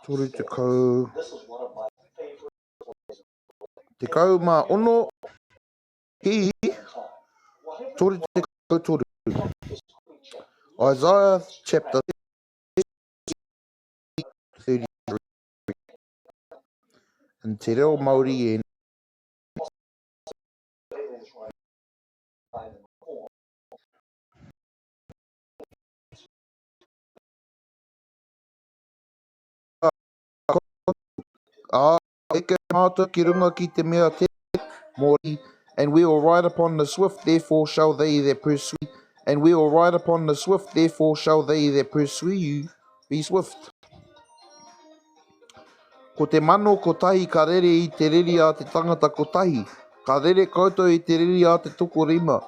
30. 16 ki 33. Isaiah chapter 33. In te reo Māori e Ā, eke mātou ki runga ki te mea tere, mō And we will ride upon the swift, therefore shall they that pursue And we will ride upon the swift, therefore shall they that pursue you be swift. Ko te 1001 ka rere i te riri a te tangata kotahi, ka rere koutou i te riri a te tokorima,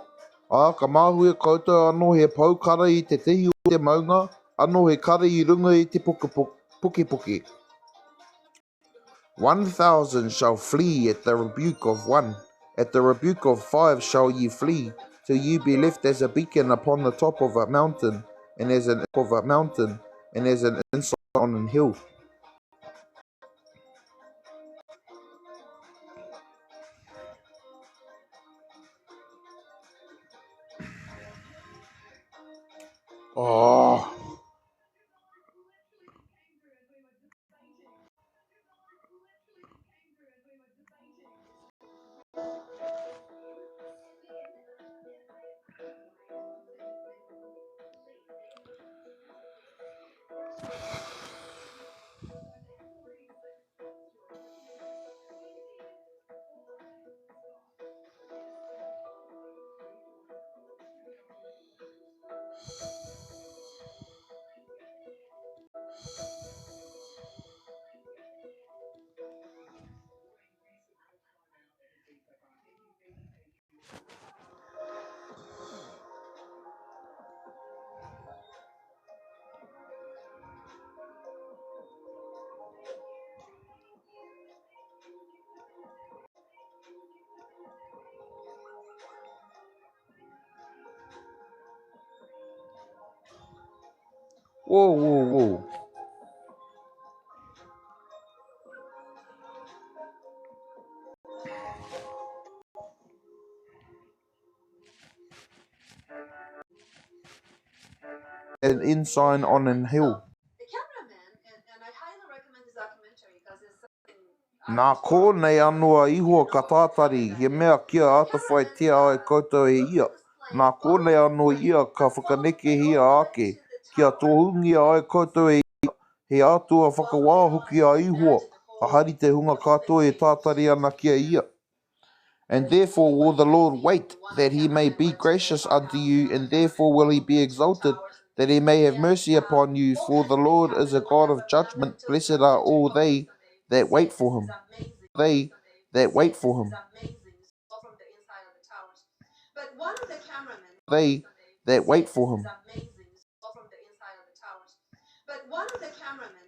ā, ka mahue koutou anō he pou kara i te tihi o te maunga, anō he kara i runga i te pukepuke. 1000 shall flee at the rebuke of one, at the rebuke of five shall ye flee, till ye be left as a beacon upon the top of a mountain, and as an of a mountain, and as an ensign on an hill. Oh. Whoa, whoa, whoa. An ensign on an hill. Nā kōnei anō a Ihowa ka tātari, he mea kia atawhaitia ai koutou e ia. Nā kōnei anō ia ka whakanekehia ake, kia tohungia ai koutou e ia, he Atua whakawā hoki a Ihowa, ka hari te hunga katoa e tātari ana ki a ia. And therefore will the Lord wait, that he may be gracious unto you, and therefore will he be exalted, that he may have mercy upon you. For the Lord is a God of judgment. Blessed are all they that wait for him. They that wait for him. They that wait for him.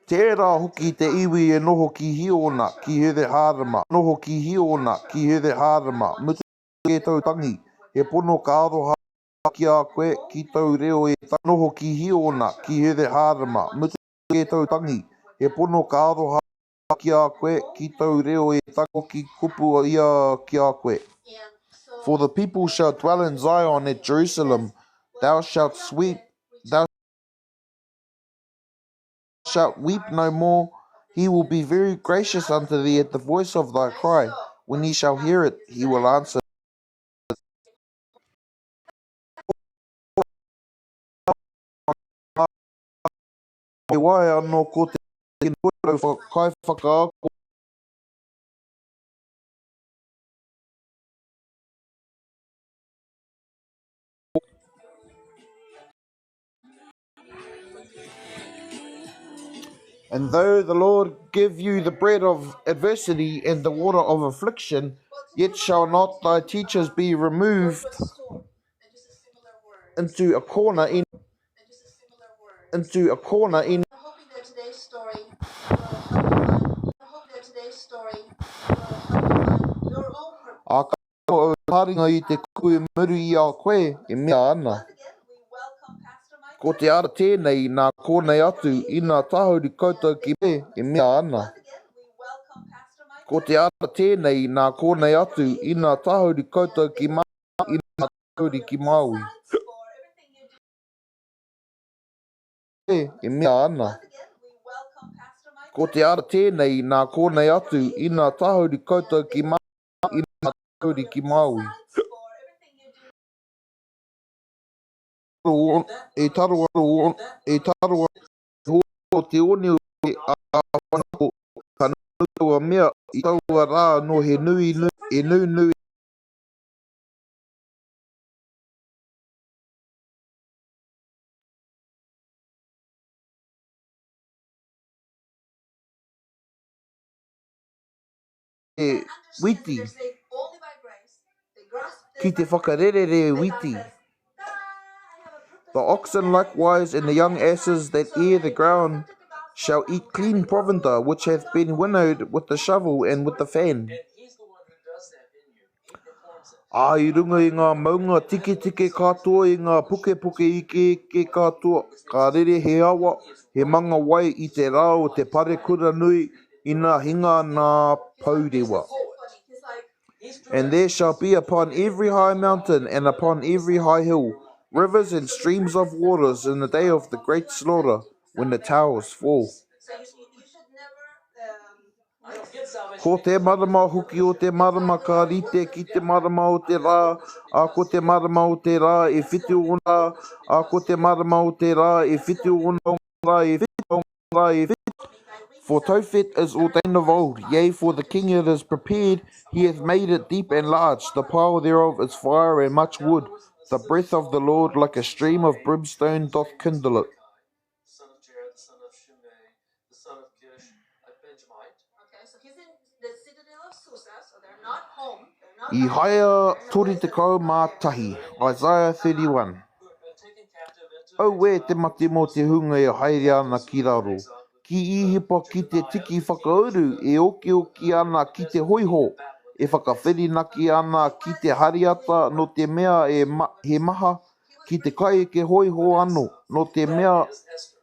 Tērā hoki te iwi e noho ki Hiona, ki Herehārama, noho ki Hiona, ki Herehārama, mutu kē tau tangi, he pono ka aroha ki a koe, ki tau reo e tangi, noho ki Hiona, ki Herehārama, mutu kē tau tangi, he pono ka aroha ki a koe, ki tau reo e tangi, hoki kupu ia ki a koe. For the people shall dwell in Zion at Jerusalem, thou shalt sweep, thou shalt weep no more, he will be very gracious unto thee at the voice of thy cry, when he shall hear it, he will answer He wai anō ko te kaiwhakaako. And though the Lord give you the bread of adversity and the water of affliction, yet shall not thy teachers be removed into a corner in into a corner in A ka ōu taringa i te kupu i muri i a koe e mea ana. Ko te ara tēnei nā konei atu ina tahuri koutou ki e mea ana. Ko te ara tēnei nā konei atu ina tahuri koutou ki ina tahuri ki Māui. E mea ana. Ko te ara tēnei nā konei atu ina tahuri koutou ki ina tahuri ki Māui. E taro e taro iho te one a Whanau, ka nui taua mea i taua rā anō he nui e nunui. Witi, ki te whakarerere witi. The oxen likewise and the young asses that ear the ground shall eat clean provender which hath been winnowed with the shovel and with the fan. Ā, i runga i ngā maunga tiketike katoa, i ngā pukepuke ikeike katoa, ka rere he awa, he manga wai i te rā o te parekura nui, ina hinga nā Pourewa. And there shall be upon every high mountain and upon every high hill rivers and streams of waters in the day of the great slaughter, when the towers fall. Ko te marama hoki o te marama ka rite ki te marama o te rā, ā, ko te marama o te rā e whitu ōna, ā, ko te marama o te rā e whitu ōna rā e whitu rā e whitu. For Tophet is ordained of old, yea, for the king it is prepared, he hath made it deep and large, the pile thereof is fire and much wood, the breath of the Lord like a stream of brimstone doth kindle it. Ihaia 31, Isaiah 31. Auē te mate mō te hunga e haere ana ki raro, ki Īhipa ki te tiki whakauru, e okioki ana ki te hōiho, e whakawhirinaki ana ki te hariata nō te mea he maha, Ki te kaieke hōiho anō, nō te mea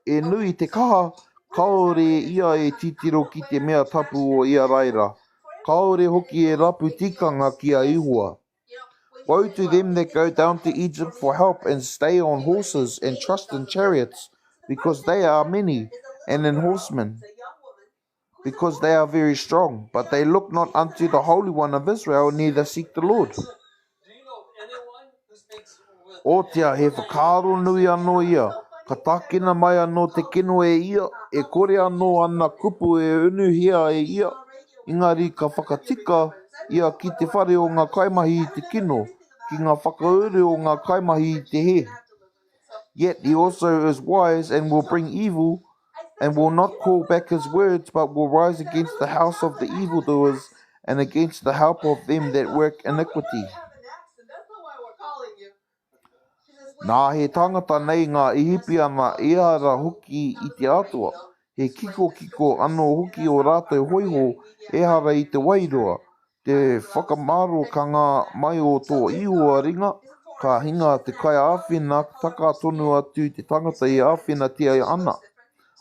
e nui te kaha, kāore ia e titiro ki te Mea Tapu o Iaraira, kāore hoki e rapu tikanga ki a Ihowa. Woe to them that go down to Egypt for help and stay on horses and trust in chariots, because they are many, and in horsemen, because they are very strong, but they look not unto the Holy One of Israel, neither seek the Lord. Otia, he whakaaro nui anō ia, ka tākina mai anō te kino e ia, e kore anō ana kupu e unuhia e ia, engari ka whakatika ia ki te whare o ngā kaimahi i te kino, ki ngā whakauru o ngā kaimahi i te hē. Yet he also is wise and will bring evil, and will not call back his words, but will rise against the house of the evildoers and against the help of them that work iniquity. Nā, he tāngata nei ngā Ihipiana, ehara hoki i te Atua, he kikokiko anō hoki ō rātou hōiho, ehara i te wairua, Te whakamarokanga mai o tō Ihowa ringa, ka hinga te kaiāwhina, taka tonu atu te tangata e āwhinatia ana,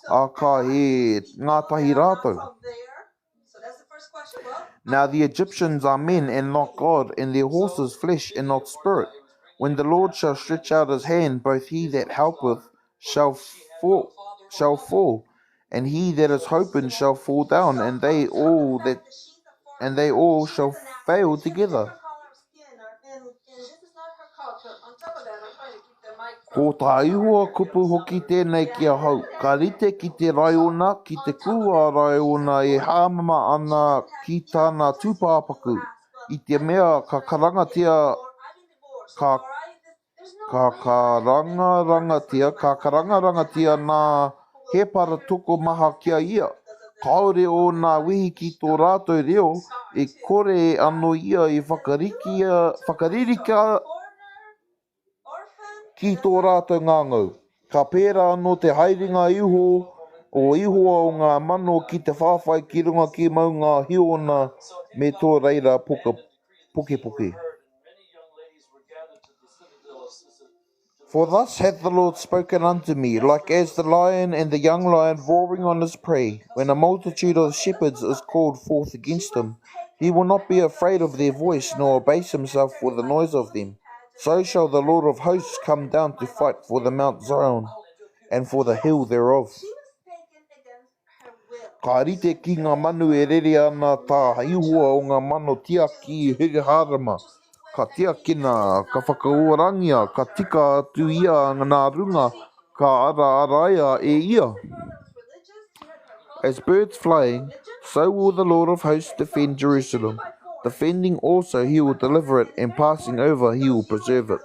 ā, ka hē ngātahi rātou. Now the Egyptians are men and not God, and their horses flesh and not spirit. When the Lord shall stretch out his hand, both he that helpeth shall fall, shall fall, and he that is hoping shall fall down, and they all that and they all shall fail together. Ko tā Ihowa kupu hoki tēnei ki ahau, ka rite ki te raiona, ki te kūā raiona e hāmama ana ki tāna tūpāpaku, i te mea ka karangatia, ka Ka karangarangatia, ka karangarangatia nā hēpara tokomaha ki a ia. Kāore ōna wehi ki tō rātou reo, e kore anō ia e whakarikia, whakaririka ki tō rātou ngangau. Ka pērā anō te haerenga iho o Ihowa o ngā mano ki te whawhai ki runga ki Maunga Hiona me tō reira pokepoke. For thus hath the Lord spoken unto me, like as the lion and the young lion roaring on his prey, when a multitude of shepherds is called forth against him, he will not be afraid of their voice, nor abase himself for the noise of them. So shall the Lord of hosts come down to fight for the Mount Zion, and for the hill thereof. Ka rite ki ngā manu e rere ana tā Ihowa o ngā mano tiaki i Hiruhārama, ka tiakina, ka whakaorangia, ka tika atu ia nā runga, ka araaraia e ia. As birds flying, so will the Lord of hosts defend Jerusalem. Defending also he will deliver it, and passing over he will preserve it.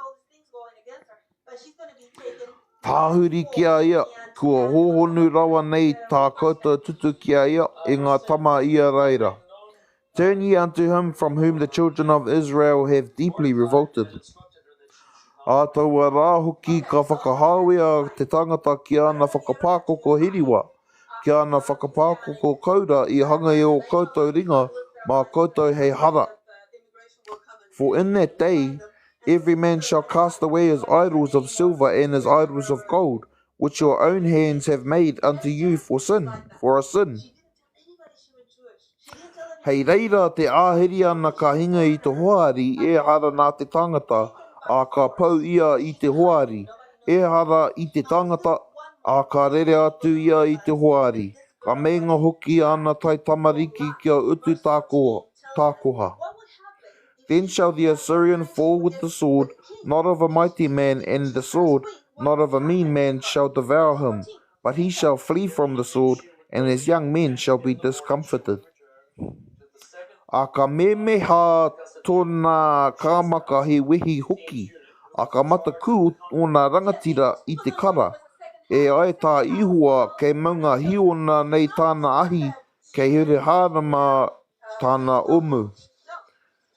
Tāhuri ki a ia, kua hōhonu rawa nei tā koutou tutu ki a ia, e ngā tama a Iaraira. Turn ye unto him from whom the children of Israel have deeply revolted. Ā taua rā hoki ka whakahāwea te tangata ki āna whakapākoko hiriwa, ki āna whakapākoko koura i hanga i ō koutou ringa mā koutou hei hara. For in that day every man shall cast away his idols of silver and his idols of gold, which your own hands have made unto you for sin, for a sin. Hei reira te Āhiriana ka hinga i te hoari, ehara nā te tangata, ā, ka pau ia i te hoari, ehara i te tangata, ā, ka rere atu ia i te hoari, ka meinga hoki āna taitamariki kia utu tākoha. Then shall the Assyrian fall with the sword, not of a mighty man, and the sword, not of a mean man, shall devour him, but he shall flee from the sword, and his young men shall be discomfited. A ka memeha tōna kāmaka he wehi hoki, a ka matakū ōna rangatira i te kara. E ai tā Ihowa, kei Maunga Hiona nei tāna ahi, kei Hiruhārama tāna umu.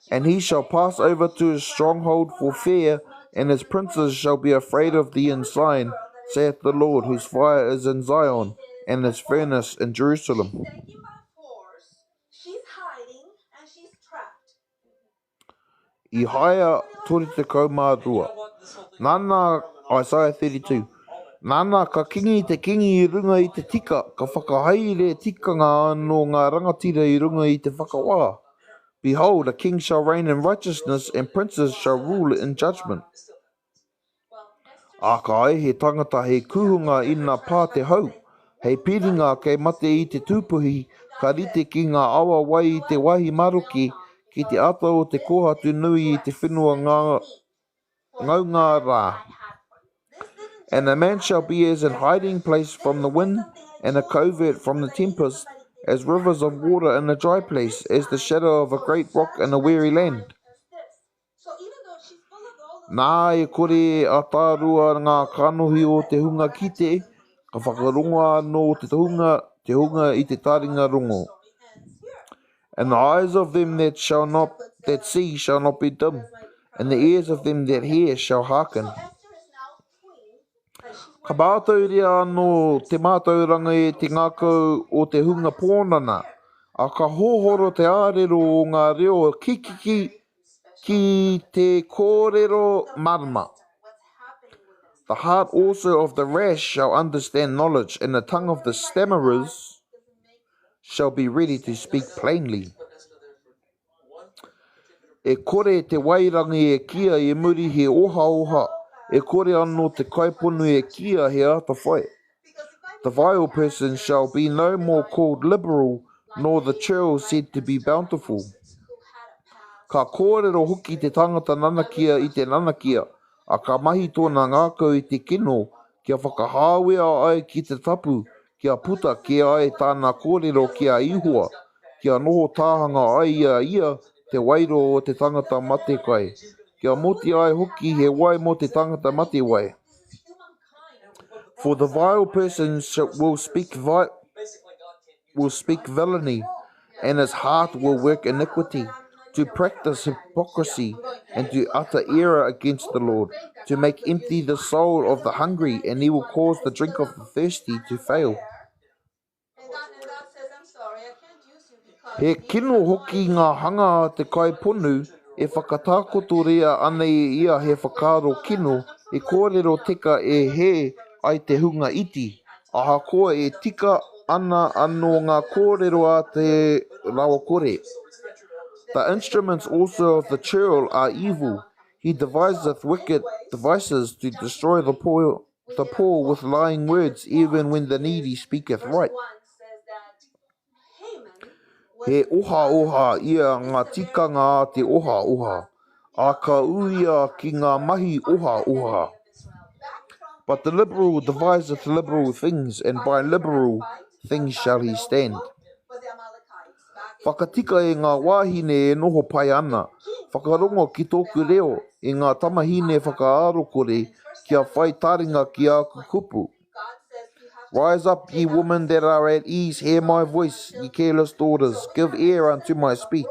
And he shall pass over to his stronghold for fear, and his princes shall be afraid of thee in sign, saith the Lord, whose fire is in Zion, and his furnace in Jerusalem. Ihaia 32. Nana, Isaiah 32. Nana, ka kingi te kingi i runga i te tika, ka whakahaere tikanga anō ngā rangatira i runga i te whakawā. Behold, a king shall reign in righteousness, and princes shall rule in judgment. Ā, ka ai he tangata hei kuhunga ina pā te hau, hei piringa kei mate i te tūpuhi, ka rite ki ngā awa wai i te wāhi maroke, ki te ata o te kōhatu nui i te whenua ngaunga rā. And a man shall be as an hiding place from the wind, and a covert from the tempest, as rivers of water in a dry place, as the shadow of a great rock in a weary land. Nā, e kore e atārua ngā kanohi o te hunga kite, ka whakarongo anō te hunga, te hunga i te taringa rongo. And the eyes of them that shall not that see shall not be dim, and the ears of them that hear shall hearken. Ka mātauria anō te mātauranga e te ngākau o te hunga pōnana, ā, ka hohoro te ārero o ngā reo kikiki ki te kōrero mārama. The heart also of the rash shall understand knowledge, and the tongue of the stammerers shall be ready to speak plainly. E kore te wairangi e kīa i muri he ohaoha, e kore anō te kaiponu e kīa he atawhai. The vile person shall be no more called liberal, nor the churl said to be bountiful. Ka kōrero hoki te tangata nanakia i te nanakia, a ka mahi tōna ngākau i te kino, kia whakahāwea ai ki te tapu, kia puta kē ai tāna kōrero ki a Ihowa, kia noho tāhanga ai i a ia te wairua o te tangata matekai, kia moti ai hoki he wai mō te tangata matewai. For the vile person will speak vi will speak villainy, and his heart will work iniquity, to practice hypocrisy, and to utter error against the Lord, to make empty the soul of the hungry, and he will cause the drink of the thirsty to fail. He kino hoki ngā hanga a te kaiponu, E whakatakotoria ana e ia he whakaaro kino, he kōrero teka e hē ai te hunga iti, ahakoa e tika ana anō ngā kōrero a te rawakore. The instruments also of the churl are evil, he deviseth wicked devices to destroy the poor, the poor with lying words, even when the needy speaketh right. He ohaoha ia ngā tikanga a te ohaoha, ā, ka ū ia ki ngā mahi ohaoha. But the liberal deviseth liberal things, and by liberal things shall he stand. Whakatika e ngā wāhine e noho pai ana, whakarongo ki tōku reo, e ngā tamahine whakaarokore, kia whai taringa ki āku kupu. Rise up, ye women that are at ease, hear my voice, ye careless daughters, give ear unto my speech.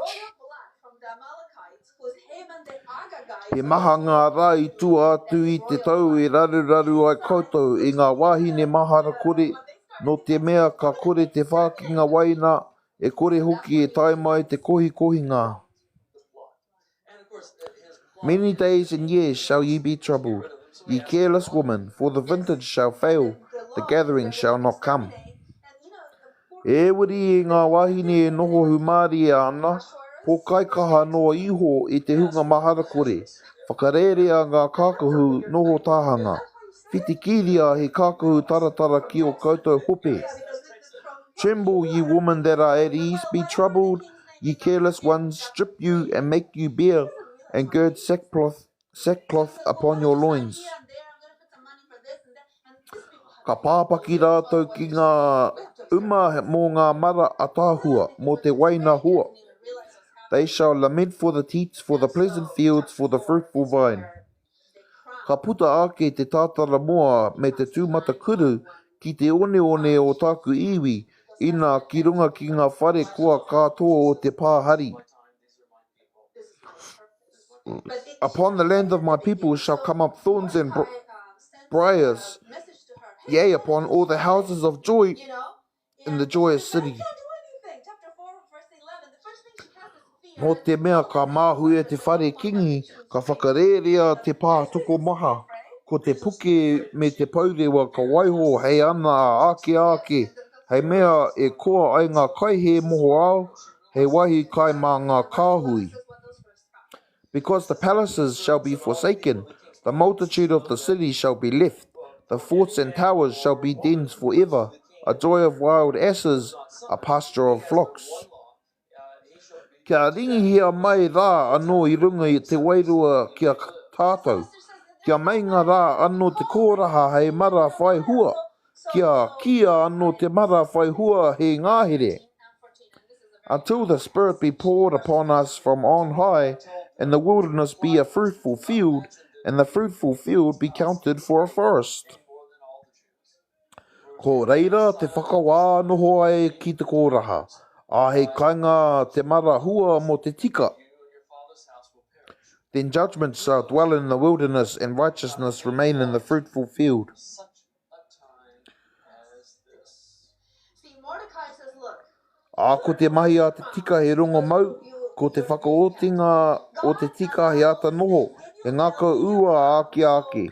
He maha ngā rā i tua atu i te tau e raruraru ai koutou e ngā wāhine mahara kore, nō te mea ka kore te whākinga waina, e kore hoki e tae mai te kohikohinga. Many days and years shall ye be troubled, ye careless women, for the vintage shall fail, the gathering shall not come. E wiri e ngā wāhine e noho hūmārie ana, pōkaikaha noa iho i te hunga mahara kore, whakarērea ngā kākahu noho tāhanga, whitikiria he kākahu taratara ki ō koutou hope. Tremble, ye women that are at ease, be troubled, Ye careless ones, strip you and make you bare, and gird sackcloth, sackcloth upon your loins. Ka pāpaki rātou ki ngā uma mō ngā mara ataahua, mō te waina hua. They shall lament for the teats, for the pleasant fields, for the fruitful vine. Ka puta ake te tātaramoa me te tūmatakuru ki te oneone o tāku iwi, inā, ki runga ki ngā whare koa katoa o te pā hari. Upon the land of my people shall come up thorns and briars, yea, upon all the houses of joy in the joyous city. Nō te mea ka māhuia te whare kingi, ka whakarērea te pā tokomaha, ko te puke me te pourewa ka waiho hei ana ake ake, hei mea e koa ai ngā kaihe mohoao, hei wāhi kai mā ngā kāhui. Because the palaces shall be forsaken, the multitude of the city shall be left, the forts and towers shall be dens for ever, a joy of wild asses, a pasture of flocks. Kia ringihia mai rā anō i runga i te wairua ki a tātou, kia meinga rā anō te kōraha hei mara whai hua, kia kīia anō te mara whai hua he ngahere. Until the Spirit be poured upon us from on high, and the wilderness be a fruitful field, and the fruitful field be counted for a forest. Ko reira te whakawā noho ai ki te kōraha, ā, hei kainga te mara hua mō te tika. Then judgment shall dwell in the wilderness, and righteousness remain in the fruitful field. Ā, ko te mahi a te tika he rongo mau, ko te whakaotinga o te tika he āta noho, he ngākau ū ā ake ake.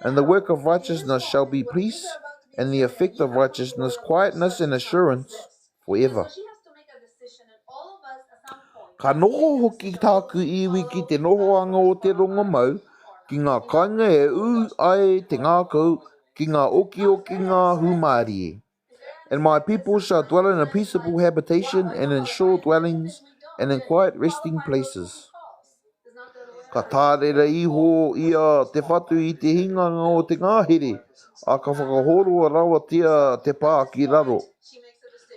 And the work of righteousness shall be peace, and the effect of righteousness quietness and assurance for ever. Ka noho hoki tāku iwi ki te nohoanga o te rongomau, ki ngā kāinga e ū ai te ngākau ki ngā okiokinga hūmārie. And my people shall dwell in a peaceable habitation and in sure dwellings and in quiet resting places. Ka tārera iho ia te whatu i te hinganga o te ngahere, ā, ka whakahoroa rawatia te pā ki raro.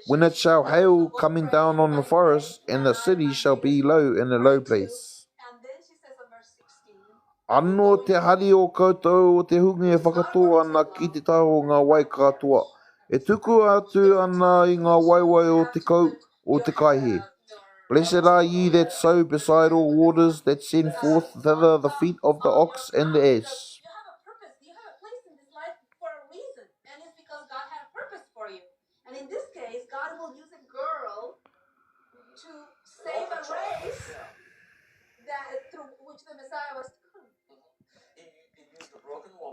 When it shall hail coming down on the forest, and the city shall be low in a low place. Anō te hari o koutou o te hunga e whakatō ana ki te taha o ngā wai katoa, e tuku atu ana i ngā waewae o te kau, o te kaihe. Blessed are ye that sow beside all waters, that send forth thither the feet of the ox and the ass.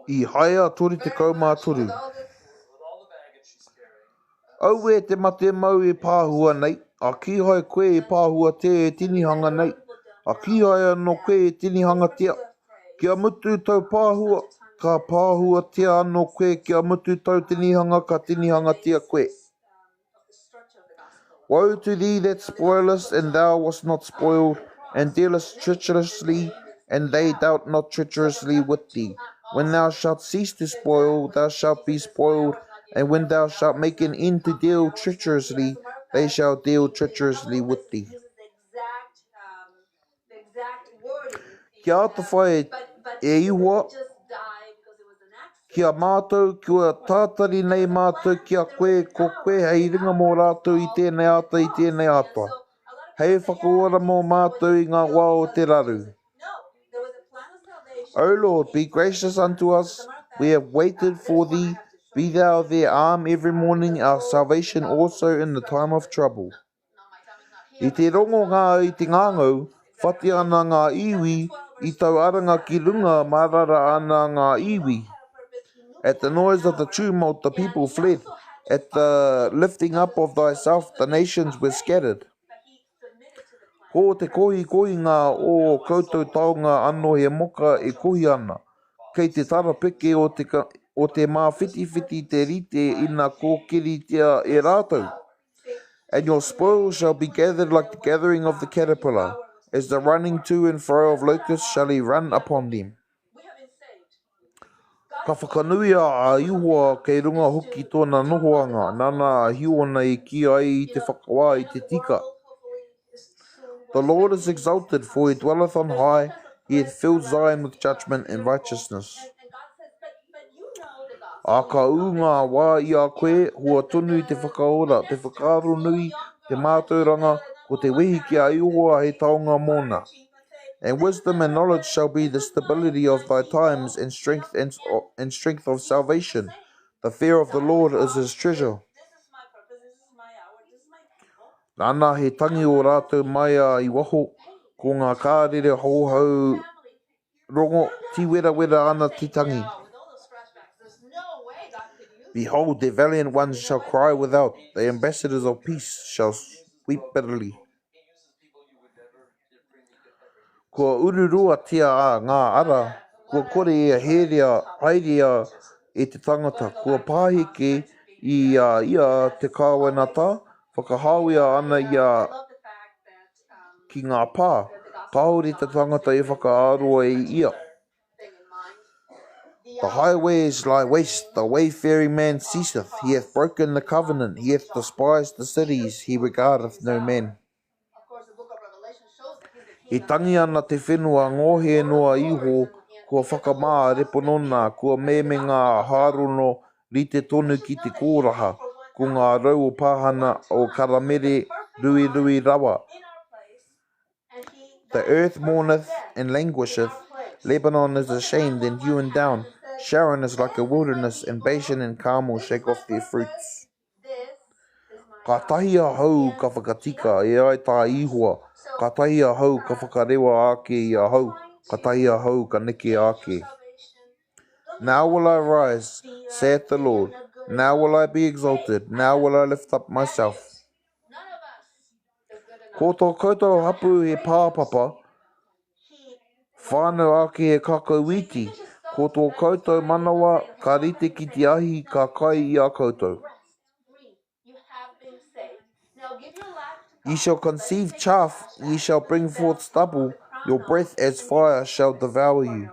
Īhaia 33. Auē te mate mau e pāhua nei, ā, kīhai koe i pāhuatia e tinihanga nei, ā, kīhai anō koe i tinihangatia. Kia mutu tau pāhua, ka pāhuatia anō koe, kia mutu tau tinihanga, ka tinihangatia koe. Woe to thee that spoilest, and thou wast not spoiled, and dealest treacherously, and they dealt not treacherously with thee. When thou shalt cease to spoil, thou shalt be spoiled, and when thou shalt make an end to deal treacherously, they shall deal treacherously with thee. Kia atawhai e Ihowa ki a mātou, kua tātari nei mātou ki a koe, ko koe hei ringa mō rātou i tēnei ata, i tēnei ata, hei whakaora mō mātou i ngā wā o te raru. O Lord, be gracious unto us, we have waited for thee, be thou their arm every morning, our salvation also in the time of trouble. I te rongo ngā i te ngangau, whati ana ngā iwi, i tau aranga ki runga, marara ana ngā iwi. At the noise of the tumult the people fled, at the lifting up of thyself the nations were scattered. Ko te kohikohinga o ō koutou taonga anō he moka e kohi ana, kei te tarapeke o te, o te māwhitiwhiti te rite ina kōkiritia e rātou. And your spoil shall be gathered like the gathering of the caterpillar, as the running to and fro of locusts shall he run upon them. Ka whakanuia a Ihowa kei runga hoki tōna nohoanga, nana a Hiona i kī ai i te whakawā i te tika. The Lord is exalted, for he dwelleth on high, he hath filled Zion with judgment and righteousness. Ā, ka ū ngā wā i a koe, hua tonu te whakaora, te whakaaro nui, te mātauranga, ko te wehi ki a Ihowa hei taonga mōna. And wisdom and knowledge shall be the stability of thy times, and strength and, and strength of salvation. The fear of the Lord is his treasure. Nana he tangi o rātou mai a i waho, ko ngā kārere hōhau rongo, tīwerawera ana te tangi. Behold, the valiant ones shall cry without, the ambassadors of peace shall weep bitterly. Kua ururuatia ngā ara, kua kore e herea haerea e te tangata, kua paheke i a ia te kāwanata, whakahāwea ana ia ki ngā pā, kāore te tangata e whakaaroa e ia. The highways lie waste, the wayfaring man ceaseth, he hath broken the covenant, he hath despised the cities, he regardeth no man. E tangi ana te whenua ngohe noa iho, kua whakamā a Repanona, kua mēme ngā hārono rite tonu ki te kōraha, ko ngā rau o Pahana, o Karamere, ruirui rawa. The earth mourneth and languisheth, Lebanon is ashamed and hewn down, Sharon is like a wilderness, and Bashan and Carmel shake off their fruits. Kātahi ahau ka whakatika, e ai tā Ihowa, kātahi ahau ka whakarewa ake i ahau, kātahi ahau ka neke ake. Now will I rise, saith the Lord, now will I be exalted, now will I lift up myself. Ko tō koutou hapū he pāpapa, Whānau ake he kakau wīti, ko tō koutou manawa ka rite ki te ahi ka kai i a koutou. Ye shall conceive chaff, ye shall bring forth stubble, your breath as fire shall devour you.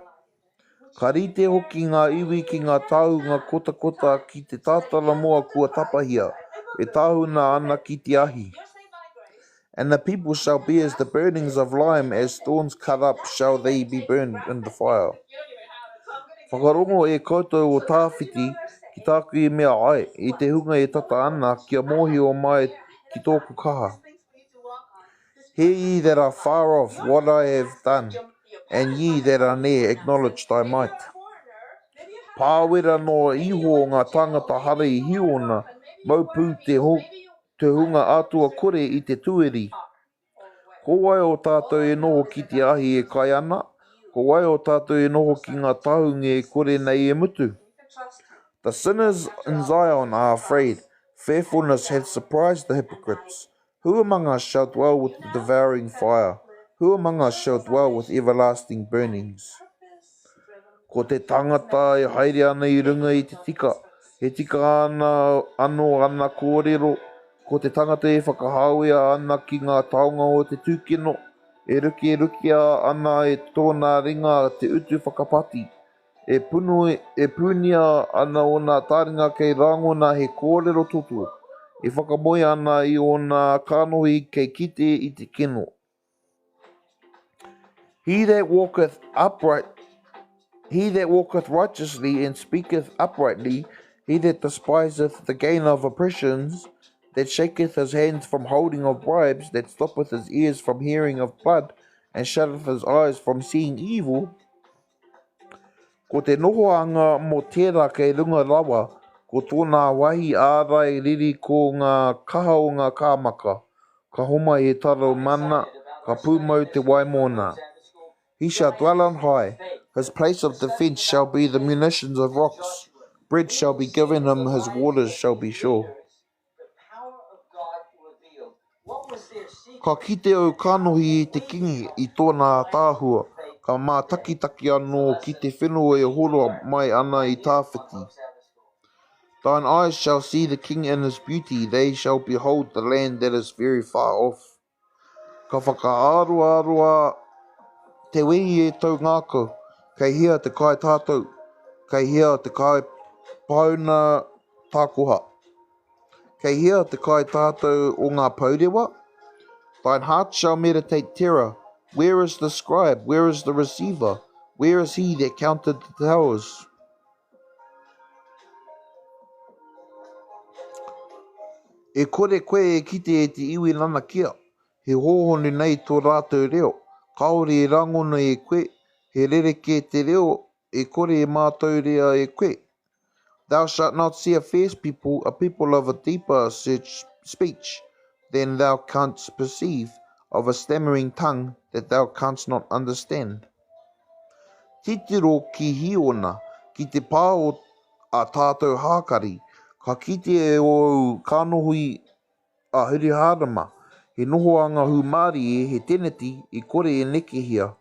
Ka rite hoki ngā iwi ki ngā tāhunga kotakota ki te tātaramoa kua tapahia, e tāhuna ana ki te ahi. And the people shall be as the burnings of lime, as thorns cut up shall they be burned in the fire. Whakarongo e koutou o Tāwhiti ki tāku i mea ai, i te hunga e tata ana, kia mōhio mai ki tōku kaha. Hear ye that are far off what I have done, and ye that are near acknowledge thy might. Pāwera noa iho ngā tāngata hara i Hīona, mau pū te, ho, te hunga atua kore i te tueri. Ko wai o tātou e noho ki te ahi e kai ana? Ko wai o tātou e noho ki ngā tāhungi e kore nei e mutu? The sinners in Zion are afraid, fearfulness hath surprised the hypocrites. Who among us shall dwell with the devouring fire? Who among us shall dwell with everlasting burnings? Ko te tangata e haere ana i runga i te tika, he tika ana anō ana kōrero, ko te tangata e whakahāwea ana ki ngā taonga o te tūkino, e rukerukea ana e tōna ringa te utu whakapati, e punu, e pūnia ana ōna taringa kei rangona he kōrero toto, e whakamoe ana i ōna kanohi kei kite i te kino. He that walketh upright, he that walketh righteously and speaketh uprightly, he that despiseth the gain of oppressions, that shaketh his hands from holding of bribes, that stoppeth his ears from hearing of blood, and shutteth his eyes from seeing evil, Ko te nohoanga mō tērā kei runga rawa, ko tōna wāhi ārai riri ko ngā kaha o ngā kāmaka, ka homai he taro mana, ka pūmau te wai mōna. He shall dwell on high, his place of defence shall be the munitions of rocks, bread shall be given him, his waters shall be sure. Ka kite au kanohi i te kingi i tōna ātaahua, ka mātakitaki anō ki te whenua e horo mai ana i tawhiti. Thine eyes shall see the king in his beauty, they shall behold the land that is very far off. Ka whakaaroaroa te wehi e tau ngākau, kei hea te kai tātou, kei hea te kai pāuna tākoha? Kei hea te kai tātou o ngā pourewa? Thine heart shall meditate terror, where is the scribe, where is the receiver, where is he that counted the towers? E kore koe e kite e te iwi nanakia, he hōhonu nei tō rātou reo, kāore e rangona e koe, he rerekē te reo e kore e mātauria e koe. Thou shalt not see a fierce people, a people of a deeper speech than thou canst perceive, of a stammering tongue that thou canst not understand. Titiro ki Hīona, ki te pā o ā tātou hākari, ka kitea e ōu kanohi a Hiruhārama, he nohoanga hūmārie, he teneti e kore e nekehia,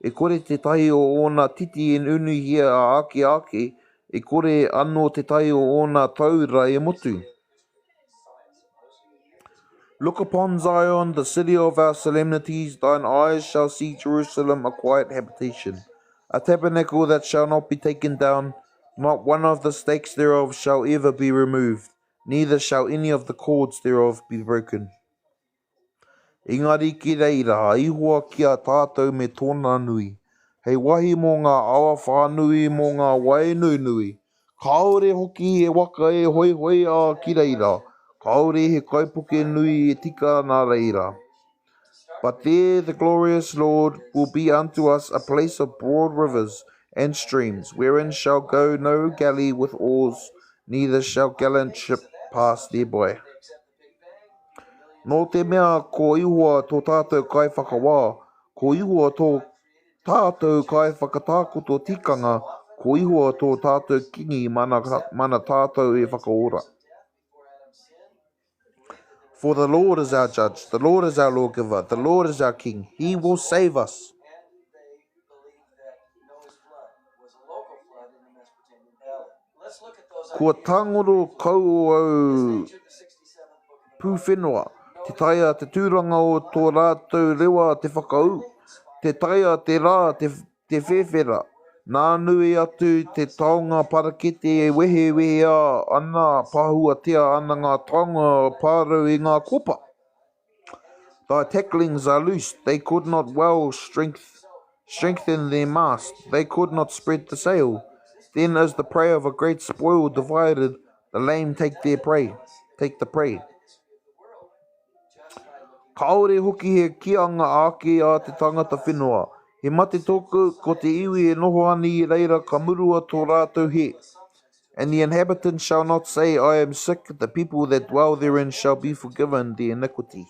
e kore tētahi o ōna titi e unuhia ā ake ake, e kore anō tētahi o ōna taura e motu. Look upon Zion, the city of our solemnities, thine eyes shall see Jerusalem a quiet habitation, a tabernacle that shall not be taken down, not one of the stakes thereof shall ever be removed, neither shall any of the cords thereof be broken. Engari ki reira a Ihowa ki a tātou me tōna nui, hei wāhi mō ngā awa whānui, mō ngā wai nunui. Kāore hoki he waka e hoihoia ki reira, kāore he kaipuke nui e tika nā reira. But there the glorious Lord will be unto us a place of broad rivers and streams, wherein shall go no galley with oars, neither shall gallant ship pass thereby. Nō te mea ko Ihowa tō tātou Kaiwhakawā, ko Ihowa tō tātou Kaiwhakatakoto tikanga, ko Ihowa tō tātou Kīngi mana tātou e whakaora. For the Lord is our judge, the Lord is our lawgiver, the Lord is our king, he will save us. Kua tangoro kau o au pūwhenua, te taea te tūranga o tō rātou rewa te whakaū, te taea te rā te te whewhera, nā nui atu te taonga parakete e wehewehea ana pāhuatia ana ngā taonga pārau e ngā kopa. Thy tacklings are loosed, they could not well strength, strengthen their mast, they could not spread the sail. Then is the prey of a great spoil divided, the lame take their prey, take the prey. Kāore hoki he kīanga ake a te tangata whenua. He mate tōku, ko te iwi e noho ana i reira ka murua tō rātou hē. And the inhabitants shall not say, I am sick, the people that dwell therein shall be forgiven their iniquity.